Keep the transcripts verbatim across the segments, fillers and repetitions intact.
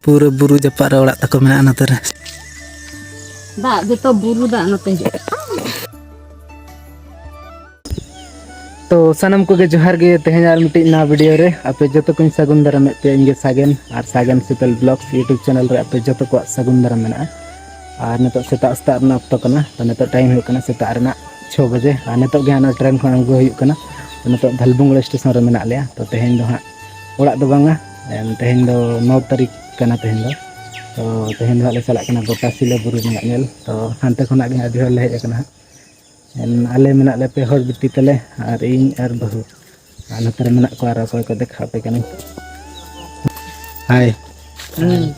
ᱯᱩᱨᱟᱹ ᱵᱩᱨᱩ ᱡᱟᱯᱟᱜ ᱨᱮ ᱚᱲᱟᱜ ᱛᱟᱠᱚ ᱢᱮᱱᱟᱜᱼᱟ ᱱᱚᱛᱮ ᱨᱮ᱾ ᱫᱟᱜ ᱡᱚᱛᱚ ᱵᱩᱨᱩ ᱫᱟᱜ ᱱᱚᱛᱮ ᱦᱤᱡᱩᱜ᱾ ᱛᱚ ᱥᱟᱱᱟᱢ ᱠᱚᱜᱮ ᱡᱚᱦᱟᱨ ᱜᱮ᱾ ᱛᱮᱦᱮᱧ ᱟᱨ ᱢᱤᱫᱴᱤᱡ ᱱᱟᱣᱟ ᱵᱷᱤᱰᱤᱭᱳ ᱨᱮ ᱟᱯᱮ ᱡᱚᱛᱚ ᱠᱚᱧ ᱥᱟᱹᱜᱩᱱ ᱫᱟᱨᱟᱢᱮᱫ ᱯᱮᱭᱟ᱾ ᱤᱧ ᱜᱮ ᱥᱟᱜᱮᱱ, ᱟᱨ ᱥᱟᱜᱮᱱ ᱥᱤᱛᱟᱹᱞ ᱵᱞᱚᱜᱥ YouTube ᱪᱮᱱᱮᱞ ᱨᱮ ᱟᱯᱮ ᱡᱚᱛᱚ ᱠᱚᱣᱟᱜ ᱥᱟᱹᱜᱩᱱ ᱫᱟᱨᱟᱢ ᱢᱮᱱᱟᱜᱼᱟ᱾ ᱟᱨ ᱱᱤᱛᱚᱜ ᱥᱮᱛᱟᱜ ᱥᱮᱛᱟᱜ ᱨᱮᱱᱟᱜ ᱚᱠᱛᱚ ᱠᱟᱱᱟ᱾ ᱛᱚ ᱱᱤᱛᱚᱜ ᱴᱟᱭᱤᱢ ᱦᱩᱭᱩᱜ ᱠᱟᱱᱟ ᱥᱮᱛᱟᱜ ᱨᱮᱱᱟᱜ ᱪᱷᱚ ᱵᱟᱡᱮ, ᱟᱨ ᱱᱤᱛᱚᱜ ᱜᱮ ᱦᱟᱸᱜ ᱚᱱᱟ ᱴᱨᱮᱱ ᱠᱷᱚᱱ ᱟᱬᱜᱚ ᱦᱩᱭᱩᱜ ᱠᱟᱱᱟ᱾ ᱛᱚ ᱱᱤᱛᱚᱜ ᱫᱷᱟᱞᱵᱩᱝᱜᱲᱟ ᱥᱴᱮᱥᱚᱱ ᱨᱮ ᱢᱮᱱᱟᱜ ᱞᱮᱭᱟ᱾ ᱛᱚ ᱛᱮᱦᱮᱧ ᱫᱚ ᱦᱟᱸᱜ ᱚᱲᱟᱜ ᱫᱚ ᱵᱟᱝᱟ, ᱮᱢ, ᱛᱮᱦᱮᱧ ᱫᱚ ᱱᱚ ᱛᱟᱹᱨᱤᱠᱷ ᱠᱟᱱᱟ ᱛᱮᱦᱮᱧ ᱫᱚ᱾ ᱛᱚ ᱛᱮᱦᱮᱧ ᱫᱚ ᱦᱟᱸᱜ ᱞᱮ ᱪᱟᱞᱟᱜ ᱠᱟᱱᱟ ᱜᱚᱴᱟ ᱥᱤᱞᱟᱹ ᱵᱩᱨᱩ ᱵᱚᱸᱜᱟ ᱧᱮᱞ᱾ ᱛᱚ ᱦᱟᱱᱛᱮ ᱠᱷᱚᱱᱟᱜ ᱜᱮ ᱦᱟᱸᱜ ᱟᱹᱰᱤ ᱦᱚᱲ ᱞᱮ ᱦᱮᱡ ᱟᱠᱟᱱᱟ ᱦᱟᱸᱜ᱾ ᱮᱢ, ᱟᱞᱮ ᱢᱮᱱᱟᱜ ᱞᱮᱭᱟ ᱯᱮ ᱦᱚᱲ ᱵᱤᱴᱤ ᱛᱟᱞᱮ, ᱟᱨ ᱤᱧ ᱟᱨ ᱵᱟᱹᱦᱩ᱾ ᱟᱨ ᱱᱚᱛᱮ ᱨᱮ ᱢᱮᱱᱟᱜ ᱠᱚᱣᱟ ᱟᱨ ᱚᱠᱚᱭ ᱠᱚ ᱫᱮᱠᱷᱟᱣ ᱟᱯᱮ ᱠᱟᱹᱱᱟᱹᱧ᱾ ᱦᱟᱭ᱾ ᱦᱩᱸ᱾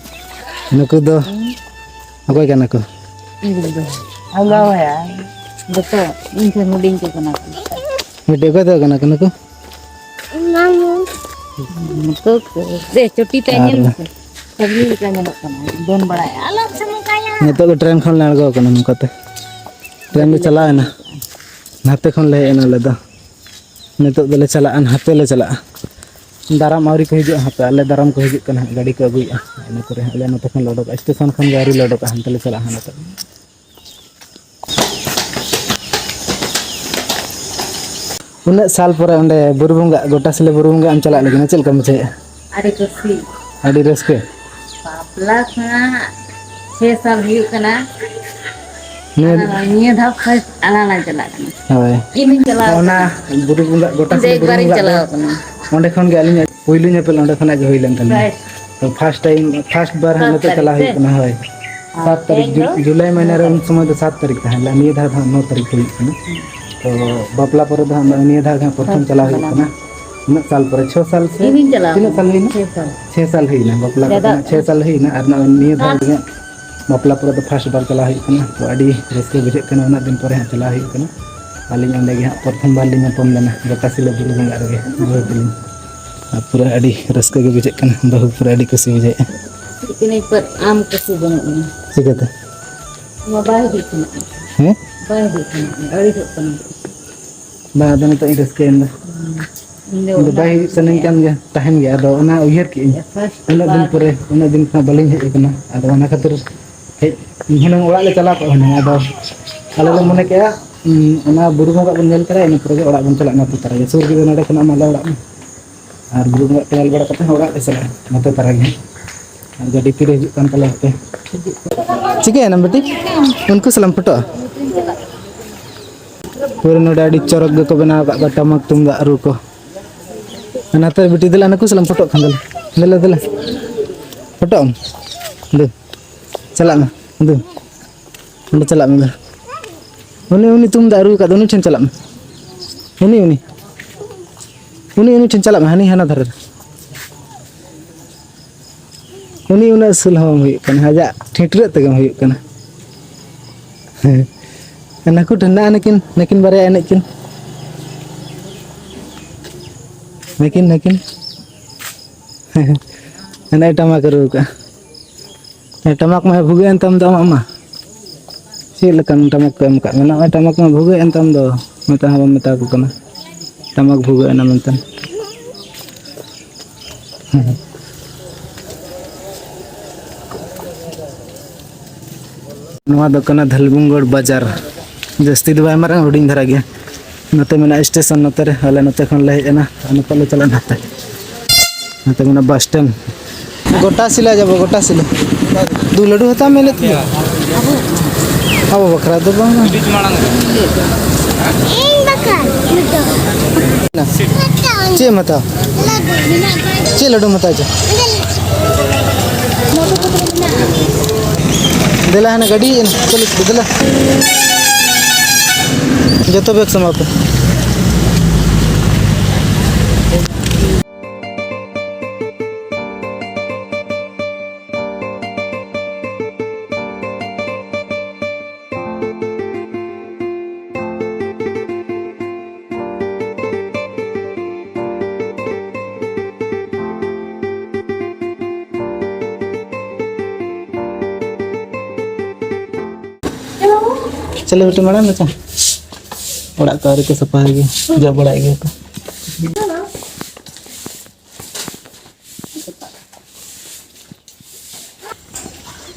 ᱱᱩᱠᱩ ᱫᱚ ᱚᱠᱚᱭ ᱠᱟᱱᱟ ᱠᱚ? ᱤᱧ ᱫᱚ ᱟᱞᱚ ᱦᱮᱸ, ᱡᱚᱛᱚ ᱤᱧ ᱠᱷᱚᱱ ᱦᱩᱰᱤᱧ ᱠᱚ ᱠᱟᱱᱟ ᱠᱚ᱾ ᱢᱤᱫᱴᱮᱡ ᱚᱠᱚᱭ ᱫᱚ ᱠᱟᱱᱟ ᱠᱚ ᱱᱩᱠᱩ? ᱱᱩᱠᱩ ᱠᱚ᱾ ᱫᱮ, ᱪᱩᱴᱤ ᱛᱮ ᱟᱨ ᱧᱮᱞ ᱢᱮᱥᱮ᱾ ᱥᱟᱹᱜᱩᱱ ᱞᱮᱠᱟ ᱧᱮᱞᱚᱜ ᱠᱟᱱᱟ᱾ ᱫᱚᱱ ᱵᱟᱲᱟᱭᱟ᱾ ᱟᱞᱚᱢ ᱥᱩᱱᱩᱢ ᱠᱟᱭᱟ᱾ ᱱᱤᱛᱚᱜ ᱫᱚ ᱴᱨᱮᱱ ᱠᱷᱚᱱ ᱞᱮ ᱟᱬᱜᱚ ᱟᱠᱟᱱᱟ ᱱᱚᱝᱠᱟᱛᱮ᱾ ᱴᱨᱮᱱ ᱫᱚ ᱪᱟᱞᱟᱣ ᱮᱱᱟ᱾ ᱱᱟᱛᱮ ᱠᱷᱚᱱ ᱞᱮ ᱦᱮᱡ ᱮᱱᱟ ᱟᱞᱮ ᱫᱚ᱾ ᱱᱤᱛᱚᱜ ᱫᱚᱞᱮ ᱪᱟᱞᱟᱜᱼᱟ, ᱱᱟᱛᱮ ᱞᱮ ᱪᱟᱞᱟᱜᱼᱟ᱾ ᱫᱟᱨᱟᱢ ᱟᱹᱣᱨᱤ ᱠᱚ ᱦᱤᱡᱩᱜᱼᱟ, ᱦᱟᱯᱮ ᱟᱞᱮ ᱫᱟᱨᱟᱢ ᱠᱚ ᱦᱤᱡᱩᱜ ᱠᱟᱱᱟ ᱦᱟᱸᱜ, ᱜᱟᱹᱰᱤ ᱠᱚ ᱟᱹᱜᱩᱭᱮᱫᱼᱟ᱾ ᱤᱱᱟᱹ ᱯᱚᱨᱮ ᱦᱟᱸᱜ ᱟᱞᱮ ᱱᱚᱛᱮ ᱠᱷᱚᱱ ᱞᱮ ᱚᱰᱚᱠᱚᱜᱼᱟ, ᱥᱴᱮᱥᱚᱱ ᱠᱷᱚᱱ ᱜᱮ ᱟᱹᱣᱨᱤ ᱞᱮ ᱚᱰᱚᱠᱚᱜᱼᱟ, ᱦᱟᱱᱛᱮ ᱞᱮ ᱪᱟᱞᱟᱜᱼᱟ ᱦᱟᱸᱜ ᱱᱤᱛᱚᱜ᱾ ᱩᱱᱟᱹᱜ ᱥᱟᱞ ᱯᱚᱨᱮ ᱚᱸᱰᱮ ᱵᱩᱨᱩ ᱵᱚᱸᱜᱟ, ᱜᱚᱴᱟ ᱥᱤᱞᱟᱹ ᱵᱩᱨᱩ ᱵᱚᱸᱜᱟ ᱮᱢ ᱪᱟᱞᱟᱜ ᱞᱟᱹᱜᱤᱫ, ᱪᱮᱫ ᱞᱮᱠᱟᱢ ᱵᱩᱡᱷᱟᱹᱣᱮᱫᱼᱟ? ᱟᱹᱰᱤ ᱠᱩᱥᱤ᱾ ᱟᱹᱰᱤ ᱨᱟᱹᱥᱠᱟᱹ᱾ ᱵᱟᱯᱞᱟ ᱠᱷᱚᱱᱟᱜ ᱪᱷᱮ ᱥᱟᱞ ᱦᱩᱭᱩᱜ ᱠᱟᱱᱟ᱾ ᱱᱤᱭᱟᱹ ᱟᱨ ᱱᱤᱭᱟᱹ ᱫᱷᱟᱣ ᱯᱷᱟᱥᱴ ᱟᱞᱟᱝ ᱞᱟᱝ ᱪᱟᱞᱟᱜ ᱠᱟᱱᱟ᱾ ᱦᱳᱭ᱾ ᱤᱧ ᱦᱚᱧ ᱪᱟᱞᱟᱣ ᱚᱱᱟ ᱠᱟᱱᱟ᱾ ᱵᱩᱨᱩ ᱵᱚᱸᱜᱟ, ᱜᱚᱴᱟ ᱤᱧ ᱫᱚ ᱥᱤᱞᱟᱹ ᱵᱩᱨᱩ ᱮᱠᱵᱟᱨᱤᱧ ᱵᱚᱸᱜᱟ ᱫᱚ ᱪᱟᱞᱟᱣ ᱠᱟᱱᱟ᱾ ᱚᱸᱰᱮ ᱠᱷᱚᱱ ᱜᱮ ᱟᱹᱞᱤᱧᱟᱜ ᱯᱩᱭᱞᱩ ᱧᱮᱯᱮᱞ ᱚᱸᱰᱮ ᱠᱷᱚᱱᱟᱜ ᱜᱮ ᱦᱩᱭ ᱞᱮᱱ ᱛᱟᱹᱞᱤᱧᱟ᱾ ᱯᱷᱟᱥᱴ᱾ ᱛᱚ ᱯᱷᱟᱥᱴ ᱴᱟᱭᱤᱢ, ᱯᱷᱟᱥᱴ ᱵᱟᱨ ᱦᱟᱸᱜ ᱥᱟᱛ ᱱᱤᱛᱚᱜ ᱛᱟᱹᱨᱤᱠᱷ ᱪᱟᱞᱟᱣ ᱥᱮ? ᱦᱩᱭᱩᱜ ᱠᱟᱱᱟ, ᱦᱳᱭ᱾ ᱟᱨ ᱥᱟᱛ ᱛᱟᱹᱨᱤᱠᱷ ᱛᱮᱦᱮᱧ ᱡᱩ-, ᱫᱚ? ᱡᱩᱞᱟᱭ ᱢᱟᱹᱦᱱᱟᱹ ᱨᱮ ᱩᱱ ᱥᱚᱢᱚᱭ ᱫᱚ ᱥᱟᱛ ᱛᱟᱹᱨᱤᱠᱷ ᱛᱟᱦᱮᱸ ᱞᱮᱱᱟ, ᱱᱤᱭᱟᱹ ᱫᱷᱟᱣ ᱫᱚ ᱦᱟᱸᱜ ᱱᱚ ᱛᱟᱹᱨᱤᱠᱷ ᱦᱩᱭᱩᱜ ᱠᱟᱱᱟ᱾ ᱛᱚ ᱵᱟᱯᱞᱟ ᱯᱚᱨᱮ ᱫᱚ ᱦᱟᱸᱜ ᱱᱤᱭᱟᱹ ᱫᱷᱟᱣ ᱜᱮ ᱦᱟᱸᱜ ᱯᱨᱚᱛᱷᱚᱢ ᱪᱟᱞᱟᱣ ᱦᱩᱭᱩᱜ ᱠᱟᱱᱟ᱾ ᱩᱱᱟᱹᱜ ᱥᱟᱞ ᱯᱚᱨᱮ, ᱪᱷᱚ ᱥᱟᱞ ᱥᱮ ᱤᱧᱤᱧ ᱪᱟᱞᱟᱣ ᱛᱤᱱᱟᱹᱜ ᱠᱟᱱᱟ᱾ ᱥᱟᱞ ᱦᱩᱭᱱᱟ? ᱪᱷᱚ ᱥᱟᱞ᱾ ᱪᱷᱚ ᱥᱟᱞ ᱦᱩᱭᱱᱟ ᱵᱟᱯᱞᱟ ᱠᱟᱛᱮ ᱫᱟᱫᱟ᱾ ᱦᱟᱸᱜ, ᱪᱷᱚ ᱥᱟᱞ ᱦᱩᱭᱱᱟ, ᱟᱨ ᱱᱚᱜᱼᱚᱭ ᱱᱤᱭᱟᱹ ᱫᱷᱟᱣ ᱦᱮᱸ᱾ ᱜᱮ ᱦᱟᱸᱜ ᱵᱟᱯᱞᱟ ᱯᱚᱨᱮ ᱫᱚ ᱯᱷᱟᱥᱴ ᱵᱟᱨ ᱪᱟᱞᱟᱣ ᱦᱩᱭᱩᱜ ᱠᱟᱱᱟ᱾ ᱛᱚ ᱟᱹᱰᱤ ᱨᱟᱹᱥᱠᱟᱹ ᱵᱩᱡᱷᱟᱹᱜ ᱠᱟᱱᱟ, ᱩᱱᱟᱹᱜ ᱫᱤᱱ ᱯᱚᱨᱮ ᱦᱟᱸᱜ ᱪᱟᱞᱟᱣ ᱦᱩᱭᱩᱜ ᱠᱟᱱᱟ᱾ ᱟᱹᱞᱤᱧ ᱚᱸᱰᱮ ᱜᱮ ᱦᱟᱸᱜ ᱯᱨᱚᱛᱷᱚᱢ ᱵᱟᱨ ᱞᱤᱧ ᱧᱟᱯᱟᱢ ᱞᱮᱱᱟ, ᱜᱚᱴᱟ ᱥᱤᱞᱟᱹ ᱵᱩᱨᱩ ᱵᱚᱸᱜᱟ ᱨᱮᱜᱮ ᱵᱟᱹᱦᱩ ᱛᱟᱹᱞᱤᱧ᱾ ᱟᱨ ᱯᱩᱨᱟᱹ ᱟᱹᱰᱤ ᱨᱟᱹᱥᱠᱟᱹ ᱜᱮ ᱵᱩᱡᱷᱟᱹᱜ ᱠᱟᱱᱟ, ᱵᱟᱹᱦᱩ ᱯᱩᱨᱟᱹ ᱟᱹᱰᱤ ᱠᱩᱥᱤ ᱵᱩᱡᱷᱟᱹᱜᱼᱟ᱾ ᱪᱮᱫ ᱠᱟᱹᱱᱟᱹᱧ ᱯᱟᱨ ᱟᱢ ᱠᱩᱥᱤ ᱵᱟᱹᱱᱩᱜ ᱢᱮᱭᱟ? ᱪᱤᱠᱟᱹᱛᱮ? ᱱᱚᱣᱟ ᱵᱟᱭ ᱦᱤᱡᱩᱜ ᱠᱟᱱᱟ᱾ ᱦᱮᱸ? ᱵᱟᱭ ᱦᱤᱡᱩᱜ ᱠᱟᱱᱟ, ᱟᱹᱲᱤᱥᱚᱜ ᱠᱟᱱᱟ᱾ ᱵᱟᱝ, ᱟᱫᱚ ᱱᱤᱛᱚᱜ ᱤᱧ ᱨᱟᱹᱥᱠᱟᱹᱭᱮᱱ ᱫᱚ᱾ ᱦᱩᱸ᱾ ᱤᱧ ᱫᱚ ᱵᱟᱭ ᱦᱤᱡᱩᱜ ᱥᱟᱱᱟᱧ ᱠᱟᱱ ᱜᱮᱭᱟ, ᱛᱟᱦᱮᱱ ᱜᱮᱭᱟ᱾ ᱟᱫᱚ ᱚᱱᱟ ᱩᱭᱦᱟᱹᱨ ᱠᱮᱫᱟᱹᱧ, ᱩᱱᱟᱹᱜ ᱫᱤᱱ ᱯᱚᱨᱮ, ᱩᱱᱟᱹᱜ ᱫᱤᱱ ᱠᱷᱚᱱᱟᱜ ᱵᱟᱹᱞᱤᱧ ᱦᱮᱡ ᱟᱠᱟᱱᱟ᱾ ᱟᱫᱚ ᱚᱱᱟ ᱠᱷᱟᱹᱛᱤᱨ ᱦᱮᱡ, ᱦᱩᱱᱟᱹᱝ ᱚᱲᱟᱜ ᱞᱮ ᱪᱟᱞᱟᱣ ᱠᱚᱜᱼᱟ ᱦᱩᱱᱟᱹᱝ᱾ ᱟᱫᱚ ᱟᱞᱮ ᱞᱮ ᱢᱚᱱᱮ ᱠᱮᱜᱼᱟ, ᱩᱸ, ᱚᱱᱟ ᱵᱩᱨᱩ ᱵᱚᱸᱜᱟ ᱵᱚᱱ ᱧᱮᱞ ᱛᱚᱨᱟᱭᱟ, ᱤᱱᱟᱹ ᱯᱚᱨᱮ ᱜᱮ ᱚᱲᱟᱜ ᱵᱚᱱ ᱪᱟᱞᱟᱜᱼᱟ, ᱱᱚᱛᱮ ᱛᱟᱨᱟ ᱜᱮ᱾ ᱥᱩᱨ ᱜᱮ ᱱᱚᱰᱮ ᱠᱷᱚᱱᱟᱜ ᱢᱟ ᱟᱞᱮ ᱚᱲᱟᱜ ᱢᱟ᱾ ᱟᱨ ᱵᱩᱨᱩ ᱵᱚᱸᱜᱟ ᱧᱮᱞ ᱵᱟᱲᱟ ᱠᱟᱛᱮ ᱦᱚᱸ ᱚᱲᱟᱜ ᱞᱮ ᱪᱟᱞᱟᱜᱼᱟ, ᱱᱚᱛᱮ ᱛᱟᱨᱟ ᱜᱮ᱾ ᱟᱨ ᱜᱟᱹᱰᱤ ᱛᱤᱨᱮ ᱦᱤᱡᱩᱜ ᱠᱟᱱ ᱛᱟᱞᱮᱭᱟ ᱦᱟᱯᱮ᱾ ᱪᱤᱠᱟᱹᱭᱮᱱᱟᱢ ᱵᱤᱴᱤ? ᱩᱱᱠᱩ ᱥᱟᱞᱟᱜ ᱮᱢ ᱯᱷᱳᱴᱳᱜᱼᱟ? ᱯᱩᱨᱟᱹ ᱱᱚᱰᱮ ᱟᱹᱰᱤ ᱪᱚᱨᱚᱠ ᱜᱮᱠᱚ ᱵᱮᱱᱟᱣ ᱟᱠᱟᱫ ᱠᱚᱣᱟ ᱴᱟᱢᱟᱠ ᱛᱩᱢᱫᱟᱜ ᱨᱩ ᱠᱚ᱾ ᱱᱟᱛᱮ ᱵᱤᱴᱤ ᱫᱮᱞᱟ, ᱱᱩᱠᱩ ᱥᱟᱞᱟᱜ ᱮᱢ ᱯᱷᱳᱴᱳᱜ ᱠᱷᱟᱱ ᱫᱮᱞᱟ᱾ ᱫᱮᱞᱟ, ᱫᱮᱞᱟ᱾ ᱯᱷᱳᱴᱳᱜ ᱟᱢ? ᱫᱩ᱾ ᱪᱟᱞᱟᱜ ᱢᱮ᱾ ᱫᱩ᱾ ᱚᱸᱰᱮ ᱪᱟᱞᱟᱜ ᱢᱮ ᱫᱩ᱾ ᱩᱱᱤ, ᱩᱱᱤ ᱛᱩᱢᱫᱟᱜ ᱨᱩ ᱟᱠᱟᱫ ᱫᱚ, ᱩᱱᱤ ᱴᱷᱮᱱ ᱪᱟᱞᱟᱜ ᱢᱮ᱾ ᱩᱱᱤ, ᱩᱱᱤ᱾ ᱩᱱᱤ, ᱩᱱᱤ ᱴᱷᱮᱱ ᱪᱟᱞᱟᱜ ᱢᱮ, ᱦᱟᱹᱱᱤ ᱦᱟᱱᱟ ᱫᱷᱟᱨᱮ ᱨᱮ᱾ ᱩᱱᱤ ᱩᱱᱟᱹᱜ ᱥᱩᱞ ᱦᱚᱸ ᱵᱟᱝ ᱦᱩᱭᱩᱜ ᱠᱟᱱᱟ, ᱟᱡᱟᱜ ᱴᱷᱤᱴᱨᱟᱹᱜ ᱛᱮᱜᱮᱢ ᱦᱩᱭᱩᱜ ᱠᱟᱱᱟ᱾ ᱦᱮᱸ᱾ ᱱᱟᱹᱠᱩ ᱴᱷᱮᱱ ᱱᱟ-, ᱱᱩᱠᱤᱱ, ᱱᱩᱠᱤᱱ ᱵᱟᱨᱭᱟ ᱮᱱᱮᱡ ᱠᱤᱱ᱾ ᱱᱩᱠᱤᱱ, ᱱᱩᱠᱤᱱ᱾ ᱮᱱᱮᱡ ᱴᱟᱢᱟᱠ ᱨᱩ ᱠᱟᱜᱼᱟ᱾ ᱦᱮᱸ, ᱴᱟᱢᱟᱠ ᱢᱟ ᱵᱷᱩᱜᱟᱹᱜ ᱮᱱ ᱛᱟᱢ ᱫᱚ ᱟᱢᱟᱜ ᱢᱟ᱾ ᱪᱮᱫ ᱞᱮᱠᱟᱱ ᱴᱟᱢᱟᱠ ᱠᱚ ᱮᱢ ᱠᱟᱜ ᱢᱮ? ᱱᱚᱜᱼᱚᱭ ᱴᱟᱢᱟᱠ ᱢᱟ ᱵᱷᱩᱜᱟᱹᱜ ᱮᱱ ᱛᱟᱢ ᱫᱚ, ᱢᱮᱛᱟ ᱦᱚᱸ ᱵᱟᱢ ᱢᱮᱛᱟ ᱠᱚ ᱠᱟᱱᱟ, ᱴᱟᱢᱟᱠ ᱵᱷᱩᱜᱟᱹᱜ ᱮᱱᱟ ᱢᱮᱱᱛᱮ᱾ ᱱᱚᱣᱟ ᱫᱚ ᱠᱟᱱᱟ ᱫᱷᱟᱞᱵᱷᱩᱢᱜᱚᱲ ᱵᱟᱡᱟᱨ᱾ ᱡᱟᱹᱥᱛᱤ ᱫᱚ ᱵᱟᱭ ᱢᱟᱨᱟᱝ, ᱦᱩᱰᱤᱧ ᱫᱷᱟᱨᱟ ᱜᱮᱭᱟ᱾ ᱱᱚᱛᱮ ᱢᱮᱱᱟᱜᱼᱟ ᱥᱴᱮᱥᱚᱱ, ᱱᱚᱛᱮ ᱨᱮ, ᱟᱞᱮ ᱱᱚᱛᱮ ᱠᱷᱚᱱ ᱞᱮ ᱦᱮᱡ ᱮᱱᱟ, ᱟᱨ ᱱᱚᱛᱮ ᱞᱮ ᱪᱟᱞᱟᱜᱼᱟ ᱱᱟᱛᱮ᱾ ᱱᱚᱛᱮ ᱢᱮᱱᱟᱜᱼᱟ ᱵᱟᱥ ᱥᱴᱮᱱᱰ᱾ ᱜᱚᱴᱟ ᱥᱤᱞᱟ ᱡᱟᱵᱚ, ᱜᱚᱴᱟ ᱥᱤᱞᱟ᱾ ᱫᱩ ᱞᱟᱹᱰᱩ ᱦᱟᱛᱟᱣ ᱢᱮ ᱞᱟᱹᱜᱤᱫ᱾ ᱟᱵᱚ ᱵᱟᱠᱷᱨᱟ ᱫᱚ ᱵᱟᱝ᱾ ᱤᱧ ᱵᱟᱠᱷᱨᱟ ᱞᱟᱹᱰᱩ᱾ ᱪᱮᱫ ᱮᱢ ᱦᱟᱛᱟᱣᱟ? ᱞᱟᱹᱰᱩ᱾ ᱪᱮᱫ ᱞᱟᱹᱰᱩᱢ ᱦᱟᱛᱟᱣᱟ ᱪᱚ? ᱫᱮᱞᱟ ᱦᱟᱱᱮ ᱜᱟᱹᱰᱤ ᱪᱟᱹᱞᱩ ᱠᱮᱫᱟ, ᱫᱮᱞᱟ᱾ ᱡᱚᱛᱚ ᱵᱮᱜᱽ ᱥᱟᱢᱵᱟᱣ ᱯᱮ᱾ ᱪᱚᱞᱚ ᱵᱮᱴᱟ, ᱢᱟᱲᱟᱝ ᱢᱮ ᱪᱚ᱾ ᱚᱲᱟᱜ ᱠᱚ ᱟᱹᱣᱨᱤ ᱠᱚ ᱥᱟᱯᱷᱟᱭ ᱜᱮ, ᱡᱚᱜ ᱵᱟᱲᱟᱭᱮᱫ ᱜᱮᱭᱟ ᱠᱚ᱾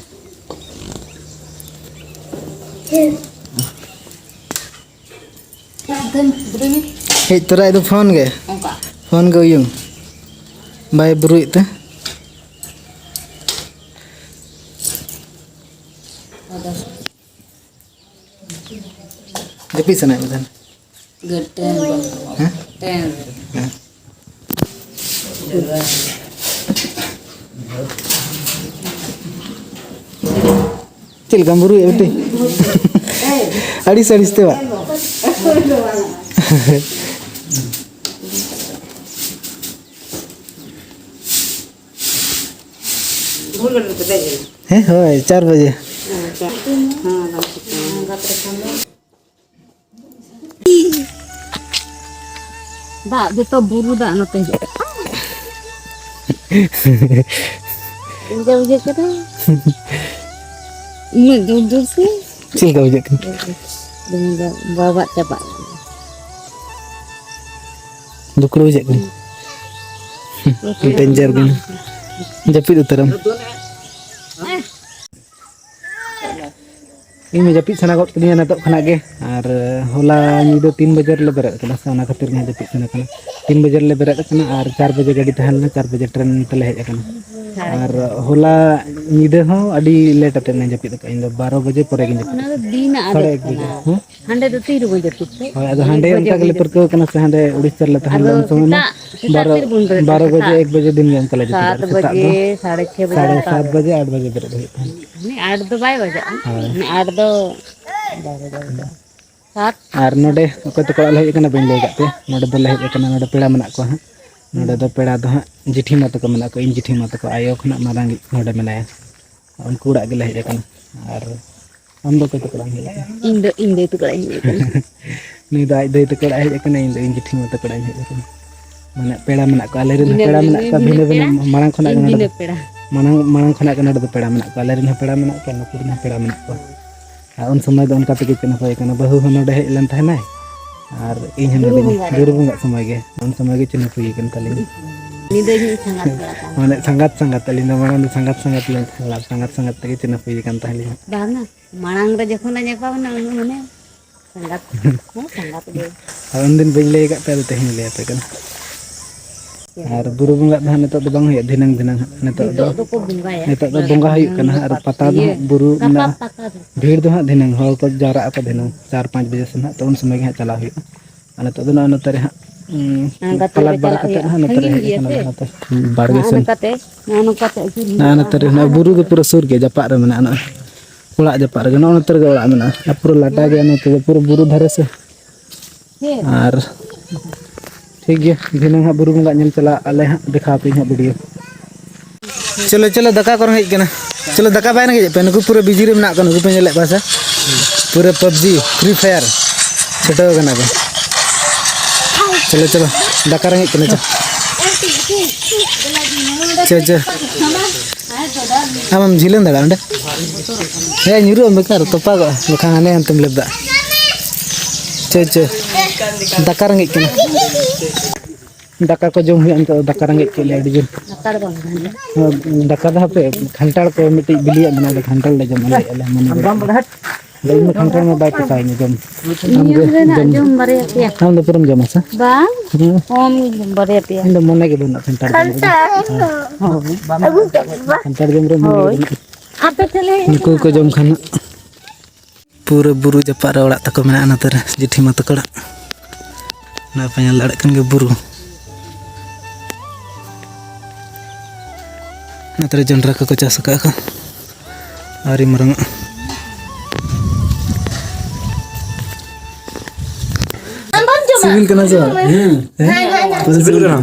ᱦᱮᱡ ᱛᱚᱨᱟᱭ ᱫᱚ ᱯᱷᱳᱱ ᱜᱮ᱾ ᱯᱷᱳᱱ ᱜᱮ ᱩᱭᱩᱝ᱾ ᱵᱟᱭ ᱵᱩᱨᱩᱭᱮᱫ ᱛᱮ᱾ ᱡᱟᱹᱯᱤᱫ ᱥᱟᱱᱟᱭᱮᱫ ᱢᱮ ᱛᱟᱦᱮᱱ? ᱦᱮᱸ? ᱦᱮᱸ᱾ ᱪᱮᱫ ᱞᱮᱠᱟᱢ ᱵᱩᱨᱩᱭᱮᱫ ᱵᱤᱴᱤ? ᱟᱹᱲᱤᱥ ᱟᱹᱲᱤᱥ ᱛᱮ ᱵᱟ? ᱦᱮᱸ, ᱦᱳᱭ, ᱪᱟᱨ ᱵᱟᱡᱮ᱾ ᱫᱟᱜ ᱡᱚᱛᱚ ᱵᱩᱨᱩ ᱫᱟᱜ ᱱᱚᱛᱮ ᱦᱤᱡᱩᱜ ᱠᱟᱱᱟ᱾ ᱪᱮᱫ ᱞᱮᱠᱟ ᱵᱩᱡᱷᱟᱹᱜ ᱠᱟᱱᱟ? ᱩᱱᱟᱹᱜ ᱡᱳᱨ ᱡᱳᱨ ᱥᱮ? ᱪᱮᱫ ᱞᱮᱠᱟ ᱵᱩᱡᱷᱟᱹᱜ ᱠᱟᱱᱟ? ᱫᱚᱢᱮ ᱵᱟᱵᱟᱫ ᱪᱟᱵᱟᱜ ᱠᱟᱱᱟ᱾ ᱫᱩᱠᱲᱟᱹ ᱵᱩᱡᱷᱟᱹᱜ ᱠᱟᱱᱟ᱾ ᱰᱮᱧᱡᱟᱨ ᱜᱮ᱾ ᱡᱟᱹᱯᱤᱫ ᱩᱛᱟᱹᱨᱟᱢ᱾ ᱤᱧ ᱢᱟ ᱡᱟᱹᱯᱤᱫ ᱥᱟᱱᱟ ᱜᱚᱫ ᱠᱤᱫᱤᱧᱟ ᱱᱤᱛᱚᱜ ᱠᱷᱚᱱᱟᱜ ᱜᱮ᱾ ᱟᱨ ᱦᱚᱞᱟ ᱧᱤᱫᱟᱹ ᱛᱤᱱ ᱵᱟᱡᱮ ᱨᱮᱞᱮ ᱵᱮᱨᱮᱫ ᱠᱟᱱᱟ ᱥᱮ, ᱚᱱᱟ ᱠᱷᱟᱹᱛᱤᱨ ᱜᱮ ᱡᱟᱹᱯᱤᱫ ᱥᱟᱱᱟ ᱠᱟᱱᱟ᱾ ᱛᱤᱱ ᱵᱟᱡᱮ ᱨᱮᱞᱮ ᱵᱮᱨᱮᱫ ᱠᱟᱱᱟ ᱟᱨ ᱪᱟᱨ ᱵᱟᱡᱮ ᱜᱟᱹᱰᱤ ᱛᱟᱦᱮᱸ ᱞᱮᱱᱟ, ᱪᱟᱨ ᱵᱟᱡᱮ ᱴᱨᱮᱱ ᱛᱮᱞᱮ ᱦᱮᱡ ᱟᱠᱟᱱᱟ᱾ ᱟᱨ ᱦᱚᱞᱟ ᱧᱤᱫᱟᱹ ᱦᱚᱸ ᱟᱹᱰᱤ ᱞᱮᱴ ᱟᱛᱮᱫ ᱞᱮ ᱡᱟᱹᱯᱤᱫ ᱟᱠᱟᱫᱼᱟ᱾ ᱤᱧ ᱫᱚ ᱵᱟᱨᱚ ᱵᱟᱡᱮ ᱯᱚᱨᱮ ᱜᱤᱧ ᱡᱟᱹᱯᱤᱫ ᱚᱱᱟ ᱫᱚ ᱟᱠᱟᱫᱼᱟ᱾ ᱫᱤᱱᱟᱜ ᱥᱟᱲᱮ ᱟᱫᱚ ᱮᱠ ᱵᱟᱡᱮ᱾ ᱠᱟᱱᱟ᱾ ᱦᱮᱸ? ᱦᱟᱸᱰᱮ ᱫᱚ ᱛᱤ ᱨᱮᱵᱚᱱ ᱡᱟᱹᱯᱤᱫ ᱛᱮ? ᱦᱳᱭ, ᱟᱫᱚ ᱦᱟᱸᱰᱮ ᱚᱱᱠᱟ ᱜᱮᱞᱮ ᱯᱟᱹᱨᱠᱟᱹᱣ ᱠᱟᱱᱟ ᱥᱮ, ᱦᱟᱸᱰᱮ ᱩᱲᱤᱥᱥᱟ ᱨᱮᱞᱮ ᱛᱟᱦᱮᱸ ᱟᱫᱚ ᱞᱮᱱ ᱥᱚᱢᱚᱭ ᱢᱟ ᱥᱮᱛᱟᱜ, ᱥᱮᱛᱟᱜ ᱵᱟᱨᱚ, ᱛᱤ ᱨᱮᱵᱚᱱ ᱵᱮᱨᱮᱫ ᱵᱟᱨᱚ ᱵᱟᱡᱮ, ᱥᱮᱛᱟᱜ? ᱮᱠ ᱵᱟᱡᱮ ᱫᱤᱱ ᱜᱮ ᱚᱱᱠᱟ ᱞᱮ ᱡᱟᱹᱯᱤᱫ ᱥᱟᱛ ᱟᱠᱟᱫᱼᱟ᱾ ᱥᱮᱛᱟᱜ ᱵᱟᱡᱮ, ᱫᱚ ᱥᱟᱲᱮ ᱪᱷᱚᱭ ᱵᱟᱡᱮ ᱥᱟᱲᱮ ᱞᱮᱠᱟ ᱥᱟᱛ ᱦᱩᱭᱩᱜᱼᱟ᱾ ᱵᱟᱡᱮ, ᱟᱴ ᱵᱟᱡᱮ ᱵᱮᱨᱮᱫ ᱦᱩᱭᱩᱜ ᱛᱟᱦᱮᱸᱫ᱾ ᱢᱟᱱᱮ ᱟᱴ ᱫᱚ ᱵᱟᱭ ᱵᱟᱡᱟᱜᱼᱟ᱾ ᱦᱳᱭ᱾ ᱢᱟᱱᱮ ᱟᱴ ᱫᱚ ᱵᱟᱭ ᱵᱟᱡᱟᱜᱼᱟ᱾ ᱥᱟᱛ᱾ ᱟᱨ ᱱᱚᱰᱮ ᱚᱠᱚᱭ ᱛᱟᱠᱚ ᱚᱲᱟᱜ ᱞᱮ ᱦᱮᱡ ᱟᱠᱟᱱᱟ ᱵᱟᱹᱧ ᱞᱟᱹᱭ ᱟᱠᱟᱫ ᱯᱮᱭᱟ᱾ ᱱᱚᱰᱮ ᱫᱚᱞᱮ ᱦᱮᱡ ᱟᱠᱟᱱᱟ, ᱱᱚᱰᱮ ᱯᱮᱲᱟ ᱢᱮᱱᱟᱜ ᱠᱚᱣᱟ ᱦᱟᱸᱜ᱾ ᱱᱚᱰᱮ ᱫᱚ ᱯᱮᱲᱟ ᱫᱚ ᱦᱟᱸᱜ ᱡᱤᱴᱷᱤ ᱢᱟ ᱛᱟᱠᱚ ᱢᱮᱱᱟᱜ ᱠᱚᱣᱟ, ᱤᱧ ᱡᱤᱴᱷᱤ ᱢᱟ ᱛᱟᱠᱚ ᱟᱭᱳ ᱠᱷᱚᱱᱟᱜ ᱢᱟᱨᱟᱝ ᱤᱡ ᱱᱚᱰᱮ ᱢᱮᱱᱟᱭᱟ᱾ ᱩᱱᱠᱩ ᱚᱲᱟᱜ ᱜᱮᱞᱮ ᱦᱮᱡ ᱟᱠᱟᱱᱟ᱾ ᱟᱨ ᱟᱢ ᱫᱚ ᱚᱠᱚᱭ ᱛᱟᱠᱚ ᱚᱲᱟᱜ ᱮᱢ ᱦᱮᱡ ᱟᱠᱟᱱᱟ? ᱤᱧ ᱫᱚ ᱤᱧ ᱫᱟᱹᱭ ᱛᱟᱠᱚ ᱚᱲᱟᱜ ᱤᱧ ᱦᱮᱡ ᱟᱠᱟᱱᱟ᱾ ᱱᱩᱭ ᱫᱚ ᱟᱡ ᱫᱟᱹᱭ ᱛᱟᱠᱚ ᱚᱲᱟᱜ ᱮ ᱦᱮᱡ ᱟᱠᱟᱱᱟ, ᱤᱧ ᱫᱚ ᱤᱧ ᱡᱤᱴᱷᱤ ᱢᱟ ᱛᱟᱠᱚ ᱚᱲᱟᱜ ᱤᱧ ᱦᱮᱡ ᱟᱠᱟᱱᱟ᱾ ᱢᱟᱱᱮ ᱯᱮᱲᱟ ᱢᱮᱱᱟᱜ ᱠᱚᱣᱟ, ᱟᱞᱮ ᱨᱮᱱ ᱦᱚᱸ ᱵᱷᱤᱱᱟᱹ ᱯᱮᱲᱟ ᱵᱷᱤᱱᱟᱹ, ᱢᱮᱱᱟᱜ ᱤᱧ ᱠᱚᱣᱟ, ᱵᱷᱤᱱᱟᱹ ᱵᱷᱤᱱᱟᱹ ᱯᱮᱲᱟ, ᱯᱮᱲᱟ᱾ ᱢᱟᱲᱟᱝ ᱠᱷᱚᱱᱟᱜ ᱤᱧ ᱜᱮ ᱱᱚᱰᱮ ᱵᱷᱤᱱᱟᱹ ᱫᱚ, ᱯᱮᱲᱟ᱾ ᱢᱟᱲᱟᱝ, ᱢᱟᱲᱟᱝ ᱠᱷᱚᱱᱟᱜ ᱜᱮ ᱱᱚᱰᱮ ᱫᱚ ᱯᱮᱲᱟ ᱢᱮᱱᱟᱜ ᱠᱚᱣᱟ, ᱟᱞᱮ ᱨᱮᱱ ᱦᱚᱸ ᱯᱮᱲᱟ ᱢᱮᱱᱟᱜ ᱠᱚᱣᱟ, ᱱᱩᱠᱩ ᱨᱮᱱ ᱦᱚᱸ ᱯᱮᱲᱟ ᱢᱮᱱᱟᱜ ᱠᱚᱣᱟ᱾ ᱟᱨ ᱩᱱ ᱥᱚᱢᱚᱭ ᱫᱚ ᱚᱱᱠᱟ ᱛᱮᱜᱮ ᱪᱮᱫ ᱦᱚᱸ ᱦᱩᱭ ᱠᱟᱱᱟ, ᱵᱟᱹᱦᱩ ᱦᱚᱸ ᱱᱚᱰᱮ ᱦᱮᱡ ᱞᱮᱱ ᱛᱟᱦᱮᱱᱟᱭ, ᱟᱨ ᱤᱧ ᱦᱚᱸ ᱜᱩᱨᱩ ᱱᱚᱰᱮ ᱵᱚᱸᱜᱟ ᱨᱮ᱾ ᱜᱩᱨᱩ ᱵᱚᱸᱜᱟ ᱥᱚᱢᱚᱭ ᱜᱮ, ᱩᱱ ᱥᱚᱢᱚᱭ ᱜᱮ ᱪᱤᱱᱦᱟᱹᱯ ᱦᱩᱭ ᱠᱟᱱ ᱛᱟᱹᱞᱤᱧᱟ᱾ ᱤᱧ ᱫᱚ ᱤᱧᱤᱡ ᱥᱟᱸᱜᱟᱛ ᱠᱚᱲᱟ ᱠᱟᱱ ᱢᱟᱱᱮ ᱥᱟᱸᱜᱟᱛ ᱥᱟᱸᱜᱟᱛ, ᱟᱹᱞᱤᱧ ᱫᱚ ᱢᱟᱲᱟᱝ ᱫᱚ ᱥᱟᱸᱜᱟᱛ ᱥᱟᱸᱜᱟᱛ ᱞᱤᱧ ᱛᱟᱦᱮᱸ ᱞᱮᱱᱟ, ᱥᱟᱸᱜᱟᱛ ᱥᱟᱸᱜᱟᱛ ᱛᱮᱜᱮ ᱪᱤᱱᱦᱟᱹᱯ ᱦᱩᱭ ᱟᱠᱟᱱ ᱛᱟᱦᱮᱸ ᱞᱤᱧᱟ᱾ ᱵᱟᱝᱟ, ᱢᱟᱲᱟᱝ ᱨᱮ ᱡᱚᱠᱷᱚᱱ ᱞᱮ ᱧᱟᱯᱟᱢ ᱮᱱᱟ, ᱩᱱ ᱢᱟᱱᱮ ᱥᱟᱸᱜᱟᱛ, ᱦᱮᱸ, ᱥᱟᱸᱜᱟᱛ ᱜᱮ᱾ ᱟᱨ ᱩᱱᱫᱤᱱ ᱵᱟᱹᱧ ᱞᱟᱹᱭ ᱟᱠᱟᱫ ᱯᱮᱭᱟ, ᱟᱫᱚ ᱛᱮᱦᱮᱧ ᱞᱟᱹᱭ ᱟᱯᱮ ᱠᱟᱱᱟ᱾ ᱟᱨ ᱵᱩᱨᱩ ᱵᱚᱸᱜᱟ ᱫᱚ ᱦᱟᱸᱜ ᱱᱤᱛᱚᱜ ᱫᱚ ᱵᱟᱝ ᱦᱩᱭᱩᱜᱼᱟ, ᱫᱷᱤᱱᱟᱹᱝ, ᱫᱷᱤᱱᱟᱹᱝ ᱦᱟᱸᱜ᱾ ᱱᱤᱛᱚᱜ ᱫᱚ, ᱱᱤᱛᱚᱜ ᱫᱚᱠᱚ ᱵᱚᱸᱜᱟᱭᱟ᱾ ᱱᱤᱛᱚᱜ ᱫᱚ ᱵᱚᱸᱜᱟ ᱦᱩᱭᱩᱜ ᱠᱟᱱᱟ ᱦᱟᱸᱜ, ᱟᱨ ᱯᱟᱛᱟ ᱫᱚ ᱤᱭᱟᱹ, ᱦᱟᱸᱜ ᱵᱩᱨᱩ ᱜᱟᱯᱟ ᱢᱮᱱᱟᱜᱼᱟ᱾ ᱯᱟᱛᱟ ᱫᱚ᱾ ᱵᱷᱤᱲ ᱫᱚ ᱦᱟᱸᱜ ᱫᱷᱤᱱᱟᱹᱝ, ᱦᱚᱲ ᱠᱚ ᱡᱟᱣᱨᱟᱜ ᱟᱠᱚ ᱫᱷᱤᱱᱟᱹᱝ ᱪᱟᱨ ᱯᱟᱸᱪ ᱵᱟᱡᱮ ᱥᱮᱱ ᱦᱟᱸᱜ, ᱛᱚ ᱩᱱ ᱥᱚᱢᱚᱭ ᱜᱮ ᱦᱟᱸᱜ ᱪᱟᱞᱟᱣ ᱦᱩᱭᱩᱜᱼᱟ᱾ ᱟᱨ ᱱᱤᱛᱚᱜ ᱫᱚ ᱱᱚᱜᱼᱚᱭ ᱱᱚᱛᱮ ᱨᱮ ᱦᱟᱸᱜ, ᱩᱸ, ᱦᱮᱸ, ᱜᱟᱛᱮ ᱯᱟᱞᱟᱴ ᱠᱚ ᱵᱟᱲᱟ ᱪᱟᱞᱟᱜ ᱠᱟᱛᱮᱫ ᱦᱩᱭᱩᱜᱼᱟ᱾ ᱦᱟᱸᱜ ᱱᱚᱛᱮ ᱨᱮ ᱥᱟᱺᱜᱤᱧ ᱦᱮᱡ ᱜᱮᱭᱟ ᱟᱠᱟᱱᱟ ᱥᱮ᱾ ᱱᱚᱛᱮ ᱵᱟᱲᱜᱮ ᱱᱚᱜᱼᱚ ᱥᱮᱱ᱾ ᱱᱚᱝᱠᱟᱛᱮ, ᱱᱚᱜᱼᱚ ᱱᱚᱝᱠᱟᱛᱮ ᱟᱹᱪᱩᱨ ᱦᱩᱭᱩᱜᱼᱟ᱾ ᱱᱚᱜᱼᱚ ᱱᱚᱛᱮ ᱨᱮ, ᱱᱚᱣᱟ ᱵᱩᱨᱩ ᱫᱚ ᱯᱩᱨᱟᱹ ᱥᱩᱨ ᱜᱮᱭᱟ, ᱡᱟᱯᱟᱜ ᱨᱮ ᱢᱮᱱᱟᱜᱼᱟ ᱱᱚᱜᱼᱚᱭ᱾ ᱚᱲᱟᱜ ᱡᱟᱯᱟᱜ ᱨᱮᱜᱮ, ᱱᱚᱜᱼᱚ ᱱᱚᱛᱮ ᱨᱮᱜᱮ ᱚᱲᱟᱜ ᱢᱮᱱᱟᱜᱼᱟ᱾ ᱟᱨ ᱯᱩᱨᱟᱹ ᱞᱟᱴᱟ ᱜᱮᱭᱟ ᱱᱚᱛᱮ ᱫᱚ, ᱯᱩᱨᱟᱹ ᱵᱩᱨᱩ ᱫᱷᱟᱨᱮ ᱥᱮ᱾ ᱦᱮᱸ᱾ ᱟᱨ ᱴᱷᱤᱠ ᱜᱮᱭᱟ, ᱫᱷᱤᱱᱟᱹᱝ ᱦᱟᱸᱜ ᱵᱩᱨᱩ ᱵᱚᱸᱜᱟ ᱧᱮᱞ ᱪᱟᱞᱟᱜ ᱟᱞᱮ ᱦᱟᱸᱜ, ᱫᱮᱠᱷᱟᱣ ᱟᱯᱮ ᱦᱟᱸᱜ ᱵᱷᱤᱰᱤᱭᱳ᱾ ᱪᱚᱞᱚ, ᱪᱚᱞᱚ, ᱫᱟᱠᱟ ᱠᱚ ᱨᱮᱸᱜᱮᱡ ᱠᱟᱱᱟ᱾ ᱪᱚᱞᱚ, ᱫᱟᱠᱟ ᱵᱟᱭ ᱨᱮᱸᱜᱮᱡ ᱯᱮ? ᱱᱩᱠᱩ ᱯᱩᱨᱟᱹ ᱵᱤᱡᱤ ᱨᱮ ᱢᱮᱱᱟᱜ ᱠᱚᱣᱟ, ᱱᱩᱠᱩ ᱯᱮ ᱧᱮᱞᱮᱫ ᱠᱚᱣᱟ ᱥᱮ? ᱯᱩᱨᱟᱹ ᱯᱟᱵᱽᱡᱤ, ᱯᱷᱨᱤ ᱯᱷᱟᱭᱟᱨ ᱪᱷᱩᱴᱟᱹᱣ ᱠᱟᱱᱟ ᱠᱚ᱾ ᱪᱚᱞᱚ, ᱪᱚᱞᱚ, ᱫᱟᱠᱟ ᱨᱮᱸᱜᱮᱡ ᱠᱟᱱᱟ, ᱪᱚ᱾ ᱪᱚ, ᱪᱚ᱾ ᱟᱢᱮᱢ ᱡᱷᱤᱞᱟᱹᱱ ᱫᱟᱲᱮᱭᱟᱜᱼᱟ ᱚᱸᱰᱮ? ᱦᱮᱸ, ᱧᱩᱨᱩᱜ ᱟᱢ ᱵᱮᱠᱟᱨ, ᱛᱚᱯᱟᱜᱚᱜᱼᱟ, ᱵᱟᱠᱷᱟᱱ ᱦᱟᱱᱮ ᱦᱟᱱᱛᱮᱢ ᱞᱮᱵᱫᱟ᱾ ᱪᱚ, ᱪᱚ, ᱫᱟᱠᱟ ᱨᱮᱸᱜᱮᱡ ᱠᱟᱱᱟ᱾ ᱫᱟᱠᱟ ᱠᱚ ᱡᱚᱢ ᱦᱩᱭᱩᱜᱼᱟ ᱱᱤᱛᱚᱜ ᱫᱚ, ᱫᱟᱠᱟ ᱨᱮᱸᱜᱮᱡ ᱠᱮᱫ ᱞᱮᱭᱟ ᱟᱹᱰᱤ ᱡᱳᱨ᱾ ᱫᱟᱠᱟ ᱫᱚ ᱵᱟᱝ ᱛᱟᱦᱮᱱᱟ᱾ ᱦᱮᱸ, ᱫᱟᱠᱟ ᱫᱚ ᱦᱟᱯᱮ, ᱠᱷᱟᱱᱴᱟᱲ ᱠᱚ ᱢᱤᱫᱴᱤᱡ ᱵᱤᱞᱤᱭᱟᱜ ᱢᱮᱱᱟᱜᱼᱟ, ᱟᱫᱚ ᱠᱷᱟᱱᱴᱟᱲ ᱞᱮ ᱡᱚᱢᱟ, ᱞᱟᱹᱭᱮᱫᱼᱟ ᱞᱮ ᱢᱚᱱᱮ ᱵᱟᱹᱲᱤᱡ᱾ ᱟᱫᱚ ᱤᱧ ᱫᱚ ᱠᱷᱟᱱᱴᱟᱲ ᱢᱟ ᱵᱟᱭ ᱯᱚᱥᱟᱣᱟᱹᱧᱟ ᱡᱚᱢ᱾ ᱟᱢ ᱤᱧ ᱫᱚ ᱨᱮᱱᱟᱜ ᱡᱚᱢ᱾ ᱡᱚᱢ ᱵᱟᱨᱭᱟ ᱯᱮᱭᱟ᱾ ᱟᱢ ᱫᱚ ᱯᱩᱨᱟᱹᱢ ᱡᱚᱢᱟ ᱥᱮ? ᱵᱟᱝ, ᱦᱮᱸ᱾ ᱠᱚᱢ ᱜᱮ ᱡᱚᱢ, ᱵᱟᱨᱭᱟ ᱯᱮᱭᱟ᱾ ᱤᱧ ᱫᱚ ᱢᱚᱱᱮ ᱜᱮ ᱵᱟᱹᱱᱩᱜᱼᱟ ᱠᱷᱟᱱᱴᱟᱲ ᱡᱚᱢ ᱨᱮ᱾ ᱦᱳᱭ᱾ ᱠᱷᱟᱱᱴᱟᱲ ᱡᱚᱢ ᱨᱮ ᱢᱚᱱᱮ ᱜᱮ ᱦᱳᱭ᱾ ᱵᱟᱹᱱᱩᱜᱼᱟ᱾ ᱟᱯᱮ ᱴᱷᱮᱱ ᱞᱮ ᱦᱮᱡ ᱱᱩᱠᱩ ᱠᱚ ᱞᱮᱱᱟ᱾ ᱡᱚᱢ ᱠᱷᱟᱱ ᱦᱟᱸᱜ᱾ ᱯᱩᱨᱟᱹ ᱵᱩᱨᱩ ᱡᱟᱯᱟᱜ ᱨᱮ ᱚᱲᱟᱜ ᱛᱟᱠᱚ ᱢᱮᱱᱟᱜᱼᱟ, ᱱᱚᱛᱮ ᱨᱮ ᱡᱮᱴᱷᱤ ᱢᱟ ᱛᱟᱠᱚ ᱚᱲᱟᱜ᱾ ᱱᱚᱣᱟ ᱯᱮ ᱧᱮᱞ ᱫᱟᱲᱮᱭᱟᱜ ᱠᱟᱱ ᱜᱮᱭᱟ ᱵᱩᱨᱩ᱾ ᱱᱚᱛᱮ ᱨᱮ ᱡᱚᱱᱰᱨᱟ ᱠᱚᱠᱚ ᱪᱟᱥ ᱟᱠᱟᱫ ᱠᱚ, ᱟᱹᱣᱨᱤ ᱢᱟᱨᱟᱝᱚᱜᱼᱟ᱾ ᱟᱢ ᱵᱟᱢ ᱡᱚᱢᱟ? ᱥᱤᱵᱤᱞ ᱠᱟᱱᱟ ᱥᱮ ᱵᱟᱝ? ᱦᱮᱸ᱾ ᱦᱮᱸ? ᱦᱮᱸ, ᱦᱮᱸ, ᱦᱮᱸ᱾ ᱯᱩᱨᱟᱹ ᱥᱤᱵᱤᱞ ᱠᱟᱱᱟ᱾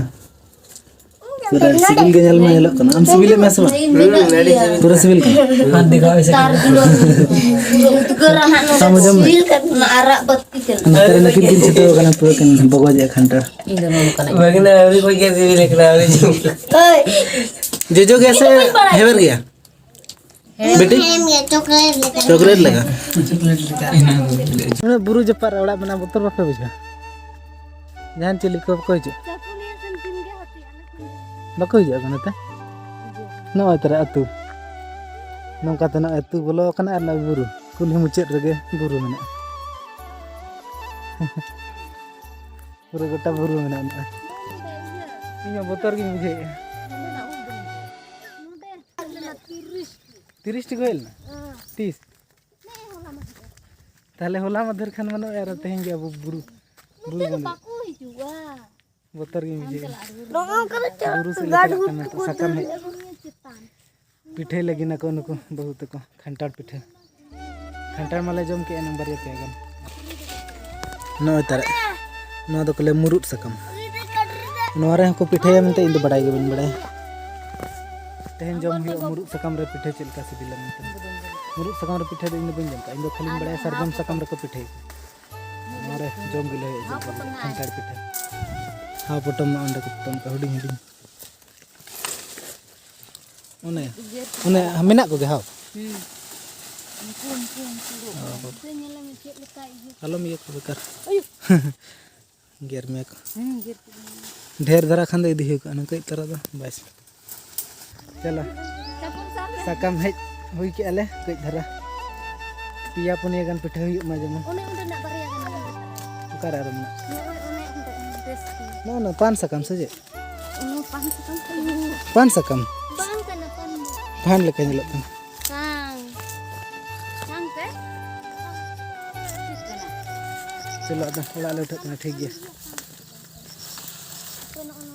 ᱯᱩᱨᱟᱹ ᱥᱤᱵᱤᱞ ᱜᱮ ᱧᱮᱞ ᱢᱟ ᱧᱮᱞᱚᱜ ᱠᱟᱱᱟ᱾ ᱟᱢ ᱥᱤᱵᱤᱞᱮᱫ ᱢᱮᱭᱟ ᱥᱮ ᱵᱟᱝ? ᱦᱩᱸ, ᱟᱹᱰᱤ ᱥᱤᱵᱤᱞ᱾ ᱯᱩᱨᱟᱹ ᱥᱤᱵᱤᱞ ᱠᱟᱱᱟ᱾ ᱩᱫᱽᱜᱟᱹᱨᱟ ᱱᱟᱜ ᱱᱚᱰᱮ ᱟᱢ ᱡᱚᱢ ᱢᱮ᱾ ᱥᱤᱵᱤᱞ ᱠᱟᱱᱟ, ᱟᱨᱟᱜ ᱵᱟᱹᱛᱤ ᱠᱟᱱᱟ᱾ ᱱᱚᱛᱮ ᱨᱮ ᱱᱩᱠᱤᱱ ᱠᱤᱱ ᱪᱷᱩᱴᱟᱹᱣ ᱠᱟᱱᱟ, ᱯᱩᱨᱟᱹ ᱠᱤᱱ ᱵᱚᱜᱚᱡᱮᱜᱼᱟ ᱠᱷᱟᱱᱴᱟᱲ᱾ ᱤᱧ ᱫᱚ ᱱᱚᱣᱟ ᱠᱟᱱᱟ᱾ ᱵᱷᱟᱹᱜᱤᱱᱟ ᱟᱹᱣᱨᱤ ᱠᱷᱚᱡ ᱜᱮ ᱥᱤᱵᱤᱞ ᱠᱟᱱᱟ, ᱟᱹᱣᱨᱤ ᱡᱚᱢ᱾ ᱦᱳᱭ᱾ ᱡᱚᱡᱚ ᱜᱮᱭᱟ ᱥᱮ ᱤᱧ ᱫᱚ ᱵᱟᱹᱧ ᱵᱟᱲᱟᱭᱟ᱾ ᱦᱮᱣᱮᱨ ᱜᱮᱭᱟ? ᱵᱤᱴᱤ? ᱦᱮᱸ, ᱪᱚᱠᱞᱮᱴ ᱞᱮᱠᱟ᱾ ᱪᱚᱠᱞᱮᱴ ᱞᱮᱠᱟ᱾ ᱪᱚᱠᱞᱮᱴ ᱞᱮᱠᱟ᱾ ᱩᱱᱟᱹᱜ ᱵᱩᱨᱩ ᱡᱟᱯᱟᱜ ᱨᱮ ᱚᱲᱟᱜ ᱢᱮᱱᱟᱜᱼᱟ, ᱵᱚᱛᱚᱨ ᱵᱟᱯᱮ ᱵᱩᱡᱷᱟᱹᱣᱟ? ᱡᱟᱦᱟᱱ ᱪᱤᱞᱤ ᱠᱚ ᱵᱟᱠᱚ ᱦᱤᱡᱩᱜ? ᱪᱟᱹᱯᱩ ᱱᱤᱭᱟᱹ ᱥᱮᱱ ᱠᱤᱱ ᱜᱮ ᱦᱟᱹᱛᱤ, ᱟᱞᱮ ᱠᱷᱚᱱ᱾ ᱵᱟᱠᱚ ᱦᱤᱡᱩᱜᱼᱟ ᱱᱚᱛᱮ? ᱱᱚᱜᱼᱚᱭ ᱛᱟᱨᱟ ᱟᱹᱛᱩ᱾ ᱱᱚᱝᱠᱟ ᱛᱮ ᱱᱚᱜᱼᱚᱭ ᱟᱹᱛᱩ ᱵᱚᱞᱚ ᱟᱠᱟᱱᱟ ᱟᱨ ᱱᱚᱜᱼᱚᱭ ᱵᱩᱨᱩ, ᱠᱩᱞᱦᱤ ᱢᱩᱪᱟᱹᱫ ᱨᱮᱜᱮ ᱵᱩᱨᱩ ᱢᱮᱱᱟᱜᱼᱟ᱾ ᱯᱩᱨᱟᱹ ᱜᱚᱴᱟ ᱵᱩᱨᱩ ᱢᱮᱱᱟᱜᱼᱟ ᱱᱚᱜᱼᱚᱭ᱾ ᱤᱧ ᱦᱚᱸ ᱵᱚᱛᱚᱨ ᱜᱤᱧ ᱵᱩᱡᱷᱟᱹᱣᱮᱫᱼᱟ᱾ ᱛᱤᱨᱤᱥ ᱴᱤ ᱠᱚ ᱦᱮᱡ ᱞᱮᱱᱟ? ᱛᱤᱥ? ᱛᱟᱦᱞᱮ ᱦᱚᱞᱟ ᱢᱟᱫᱷᱮᱨ ᱠᱷᱟᱱ ᱢᱟ ᱱᱚᱜᱼᱚᱭ ᱟᱨ ᱛᱮᱦᱮᱧ ᱜᱮ ᱟᱵᱚ ᱵᱩᱨᱩ, ᱵᱩᱨᱩ ᱵᱚᱸᱜᱟ᱾ ᱵᱟᱠᱚ ᱦᱤᱡᱩᱜᱼᱟ᱾ ᱵᱚᱛᱚᱨ ᱜᱤᱧ ᱵᱩᱡᱷᱟᱹᱣᱟ᱾ ᱱᱚᱜᱼᱚ ᱱᱚᱝᱠᱟ ᱫᱚ ᱪᱮᱫ? ᱵᱩᱨᱩ ᱥᱮᱫ ᱞᱮ ᱪᱟᱞᱟᱜ ᱠᱟᱱᱟ ᱱᱤᱛᱚᱜ, ᱥᱟᱠᱟᱢ ᱦᱮᱡ᱾ ᱯᱤᱴᱷᱟᱹᱭ ᱞᱟᱹᱜᱤᱫ ᱟᱠᱚ ᱱᱩᱠᱩ ᱵᱟᱹᱦᱩ ᱛᱟᱠᱚ ᱠᱷᱟᱱᱴᱟᱲ ᱯᱤᱴᱷᱟᱹ᱾ ᱠᱷᱟᱱᱴᱟᱲ ᱢᱟᱞᱮ ᱡᱚᱢ ᱠᱮᱜᱼᱟ ᱮᱱᱟᱝ ᱵᱟᱨᱭᱟ ᱯᱮᱭᱟ ᱜᱟᱱ᱾ ᱱᱚᱜᱼᱚᱭ ᱛᱟᱨᱟ, ᱱᱚᱣᱟ ᱫᱚᱠᱚ ᱞᱟᱹᱭᱟ ᱢᱩᱨᱩᱫ ᱥᱟᱠᱟᱢ᱾ ᱱᱚᱣᱟ ᱨᱮᱦᱚᱸ ᱠᱚ ᱯᱤᱴᱷᱟᱹᱭᱟ ᱢᱮᱱᱛᱮ ᱤᱧ ᱫᱚ ᱵᱟᱰᱟᱭ ᱜᱮ ᱵᱟᱹᱧ ᱵᱟᱰᱟᱭᱟ᱾ ᱛᱮᱦᱮᱧ ᱡᱚᱢ ᱦᱩᱭᱩᱜᱼᱟ ᱢᱩᱨᱩᱫ ᱥᱟᱠᱟᱢ ᱨᱮ ᱯᱤᱴᱷᱟᱹ ᱪᱮᱫ ᱞᱮᱠᱟ ᱥᱤᱵᱤᱞᱟ ᱢᱮᱱᱛᱮ᱾ ᱢᱩᱨᱩᱫ ᱥᱟᱠᱟᱢ ᱨᱮ ᱯᱤᱴᱷᱟᱹ ᱫᱚ ᱤᱧ ᱫᱚ ᱵᱟᱹᱧ ᱡᱚᱢ ᱠᱟᱜᱼᱟ, ᱤᱧ ᱫᱚ ᱠᱷᱟᱹᱞᱤᱧ ᱵᱟᱲᱟᱭᱟ ᱥᱟᱨᱡᱚᱢ ᱥᱟᱠᱟᱢ ᱨᱮᱠᱚ ᱯᱤᱴᱷᱟᱹᱭᱟ᱾ ᱱᱚᱣᱟ ᱨᱮ ᱡᱚᱢ ᱜᱮ ᱞᱟᱹᱭ ᱦᱩᱭᱩᱜᱼᱟ ᱪᱮᱫ ᱞᱮᱠᱟ ᱠᱷᱟᱱᱴᱟᱲ ᱯᱤᱴᱷᱟᱹ᱾ ᱦᱟᱣ ᱯᱚᱴᱚᱢ ᱱᱚᱜᱼᱚ ᱱᱚᱸᱰᱮ ᱠᱚ ᱯᱚᱴᱚᱢ ᱠᱟᱜᱼᱟ ᱦᱩᱰᱤᱧ ᱦᱩᱰᱤᱧ᱾ ᱚᱱᱮ, ᱚᱱᱮ ᱢᱮᱱᱟᱜ ᱠᱚᱜᱮ ᱦᱟᱣ? ᱦᱩᱸ᱾ ᱩᱱᱠᱩ, ᱩᱱᱠᱩ, ᱩᱱᱠᱩ ᱫᱚ᱾ ᱚ᱾ ᱩᱱᱠᱩ ᱧᱮᱞ ᱢᱮ ᱪᱮᱫ ᱞᱮᱠᱟ ᱤᱭᱟᱹ᱾ ᱟᱞᱚᱢ ᱤᱭᱟᱹ ᱠᱚ ᱵᱮᱠᱟᱨ᱾ ᱟᱭᱩ᱾ ᱜᱮᱨ ᱢᱮᱭᱟ ᱠᱚ᱾ ᱦᱩᱸ, ᱜᱮᱨ ᱠᱮᱫ ᱢᱮᱭᱟ᱾ ᱰᱷᱮᱨ ᱫᱷᱟᱨᱟ ᱠᱷᱟᱱ ᱫᱚ ᱤᱫᱤ ᱦᱩᱭ ᱠᱚᱜᱼᱟ, ᱱᱚᱝᱠᱟ ᱤᱡ ᱛᱟᱨᱟ ᱫᱚ ᱵᱟᱭ ᱥᱟᱵ᱾ ᱪᱚᱞᱚ᱾ ᱥᱟᱠᱟᱢ ᱦᱮᱡ ᱦᱩᱭ ᱠᱮᱜᱼᱟ ᱞᱮ ᱠᱟᱹᱡ ᱫᱷᱟᱨᱟ᱾ ᱯᱮᱭᱟ ᱯᱩᱱᱭᱟᱹ ᱜᱟᱱ ᱯᱤᱴᱷᱟᱹ ᱦᱩᱭᱩᱜ ᱢᱟ ᱡᱮᱢᱚᱱ᱾ ᱚᱱᱮ ᱚᱸᱰᱮᱱᱟᱜ ᱵᱟᱨᱭᱟ ᱜᱟᱱ ᱢᱮᱱᱟᱜ ᱟᱠᱟᱫᱟ᱾ ᱚᱠᱟᱨᱮ ᱟᱨᱚ ᱢᱮᱱᱟᱜ? ᱱᱚᱜᱼᱚᱭ ᱚᱱᱮ ᱚᱸᱰᱮ, ᱵᱮᱥ ᱜᱮ᱾ ᱱᱚᱜᱼᱚ ᱱᱚᱣᱟ ᱯᱟᱱ ᱥᱟᱠᱟᱢ ᱥᱮ ᱪᱮᱫ? ᱚᱱᱟ ᱯᱟᱱ ᱥᱟᱠᱟᱢ ᱠᱟᱱᱟ᱾ ᱯᱟᱱ ᱥᱟᱠᱟᱢ? ᱵᱟᱝ ᱠᱟᱱᱟ, ᱯᱟᱱ ᱫᱚ᱾ ᱯᱟᱱ ᱞᱮᱠᱟ ᱧᱮᱞᱚᱜ ᱠᱟᱱᱟ᱾ ᱵᱟᱝ᱾ ᱵᱟᱝ ᱛᱮ? ᱪᱮᱫ ᱠᱟᱱᱟ? ᱪᱚᱞᱚ, ᱟᱫᱚ ᱚᱲᱟᱜ ᱞᱮ ᱩᱴᱷᱟᱹᱜ ᱠᱟᱱᱟ, ᱴᱷᱤᱠ ᱜᱮᱭᱟ᱾ ᱟᱯᱮ ᱱᱚᱜᱼᱚ